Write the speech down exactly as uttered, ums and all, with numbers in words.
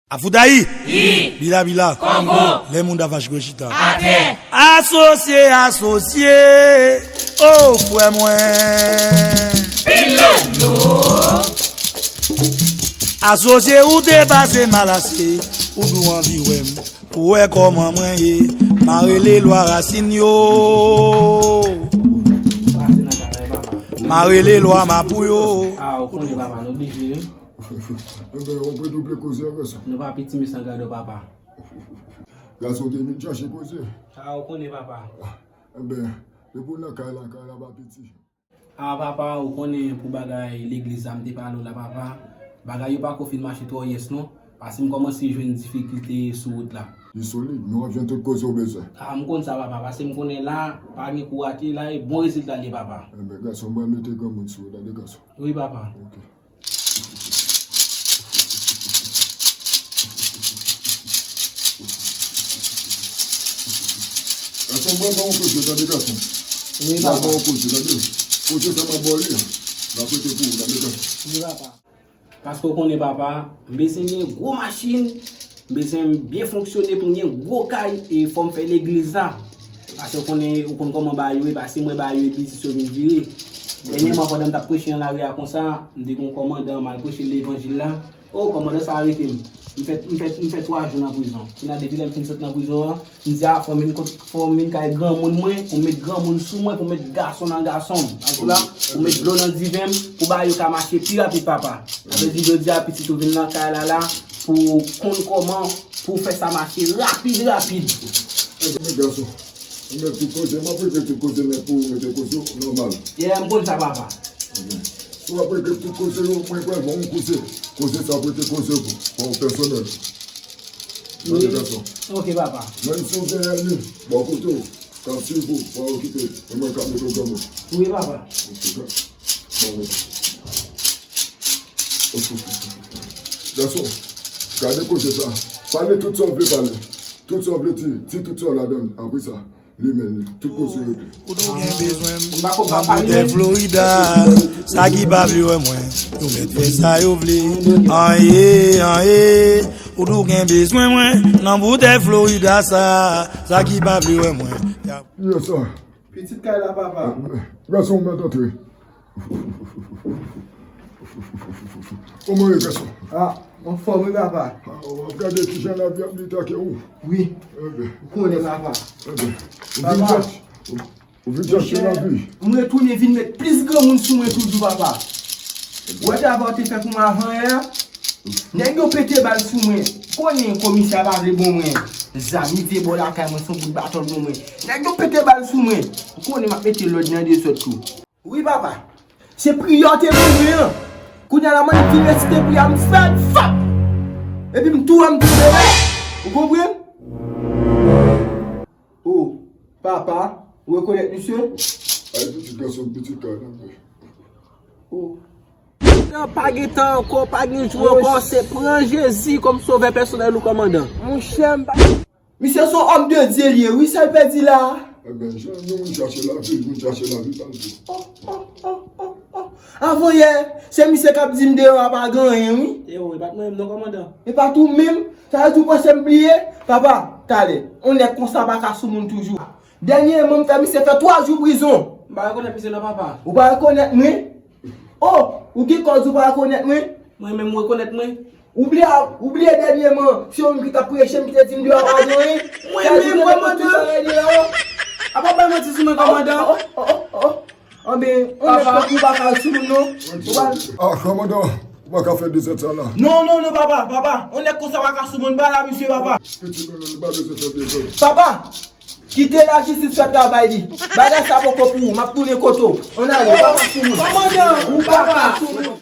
Afoudayi! Wi! Bila bila! Kongo! Lè moun da vach gwo chita. Atè! Asosye, asosye! O frè mwen! Pilon yo! Asosye ou te pase mal ase, ou dou anvi wè m, pou wè kòman mwen ye. M a rele lwa rasin yo. M a rele lwa mapou yo. A, ou konnen papa, nou oblije, wi. Enben, w ap redouble koze a, gason. Nou pa piti, mesye, gade w, papa. Gason te vin chache koze. A, ou konnen, papa. Enben, depi w nan kay la, kay la pa piti. A, papa, ou konnen pou bagay legliz la, m te pale w la, papa. Bagay yo pako fin mache twò yès, non. Paske m kòmanse jwenn difikilte sou wout la. Li solid, men w ap jwenn tout koze w bezwen. A, m konn sa, papa, paske m konnen la, pa gen kou rate, la, e bon rezilta l ye, papa. Enben, gason, mwen mete granmoun sou ou, tande, gason. Wi, papa. Ok. Gason, mwen ba w koze, tande, gason. Wi, papa. Mwen ba w koze, tande. Koze sa m ap ba w li a. L ap rete pou ou, tande, gason. Wi, papa. Paske w konnen, papa, m bezwen gen gwo machin, m bezwen byen fonksyone pou m gen gwo kay, e fò m fè legliz la. Paske w konnen, ou konn kòman bagay yo ye, paske m wè bagay yo ye biznis yo vin vire. Dènyèman, pandan m t ap preche nan lari a konsa, m te gen yon kòmandan, m al preche levanjil la. O, kòmandan sa arete m. M fè, m fè, m fè twa jou nan prizon. Kounye a, depi lè m fin sot nan prizon an, m di, a, fò m vin kot, fò m vin kay granmoun mwen, pou m met granmoun sou mwen, pou m met gason nan gason m. Antoula, pou m met dlo nan diven m, pou bagay yo ka mache pi rapid, papa. Sa vle di, jodi a, pitit ou vin nan kay la, la, pou konn kòman pou fè sa mache rapid, rapid. Enben, gason, enben, tout koze, m ap regle tout koze, men pou w mete koze w nòmal. Yeah, m konn sa, papa. Enben, si w ap regle tout koze yo, mwen pral ba w yon koze. Koze sa ap rete koze pou, pou pèsonèl. Wi. Tande, gason. Ok, papa. Menm si w gen ènmi bò kote w, k ap swiv ou, pa okipe, e mwen k ap mete w granmoun. Wi, papa. Ok, gason. Gason, gade koze sa. Pale tout sa w vle pale. Tout sa w vle di, di tout sa w ladan l. Apre sa, li menm li. Tout koze yo di. Ou tou gen bezwen m. M pa konn pa pale. Nan boutèy Florida, sa ki pa vle wè mwen, yo mèt fè sa yo vle. An ye, an ye. Ou tou gen bezwen mwen, nan boutèy Florida sa, sa ki pa vle wè mwen. Yes, sir. Pitit kay la, papa. Gason, mèt antre. Kòman w ye, gason? A, anfòm wi, papa. A, w ap gade kijan lavi ap li take ou. Wi. Enben. Ou konnen, papa. Enben, ou vin chache, ou, ou vin chache lavi. Monchè, m retounen vin met plis granmoun sou mwen toujou, papa. Ou wè travay ou te fè pou mwen avan yè a? Nèg yo pete bal sou mwen. Konnen komisè a pa vle ban mwen zam, li vle bò lakay mwen, se yon bout batòl ban mwen. Nèg yo pete bal sou mwen. Ou konnen m ap mete lòd nan dezòd tou. Wi, papa. Se priyè w te ban mwen an. Kounye a la, mwen vin resite priyè a, m fè l fap. Epi m tou, m tonbe la. Ou konprann? O, papa, ou rekonèt misye? Ay, pitit gason, pitit kay nan men. O. Nan pa gen tan ankò, pa gen jou ankò, se pran Jezi kòm sovè pèsonèl ou, kòmandan. Monchè, m pa. Misye se yon òm de Dye li ye, wi, sa l pèdi la a. Enben, jan yon moun chache lavi, l vin chache lavi pa l tou. O, o, o, o, o. Avan yè, se misye k ap di m deyò a pa gen anyen, wi. E o, e pa t mwen menm non, kòmandan. E pa t ou menm? Sa vle di w panse m bliye? Papa, talè, yon nèg konsa pa ka sou moun toujou. Dènyèman, m fè misye fè twa jou prizon. M pa rekonèt misye non, papa. Ou pa rekonèt mwen? O, ou gen kòz ou pa rekonèt mwen? Mwen menm, m rekonèt mwen. Ou bliye, ou bliye dènyèman, se ou menm ki t ap preche m, ki te di m deyò a pa gen anyen. Mwen menm, kòmandan. Apa bay manti sou mwen, kòmandan. O, o, o, o. Anben, yon nèg tankou w pa ka sou moun non. Ou pa. A, kòmandan, ou pa ka fè dezòd sa la. Non, non, non, papa, papa. Yon nèg konsa pa ka sou moun, pa la, misye, papa. Pitit, nou, nou pa bezwen fè dezòd. Papa, kite lajistis fè travay li. Bagay sa poko pou ou, m ap tounen kote w. Ann ale, ou pa ka sou moun. Kòmandan, ou pa ka sou moun.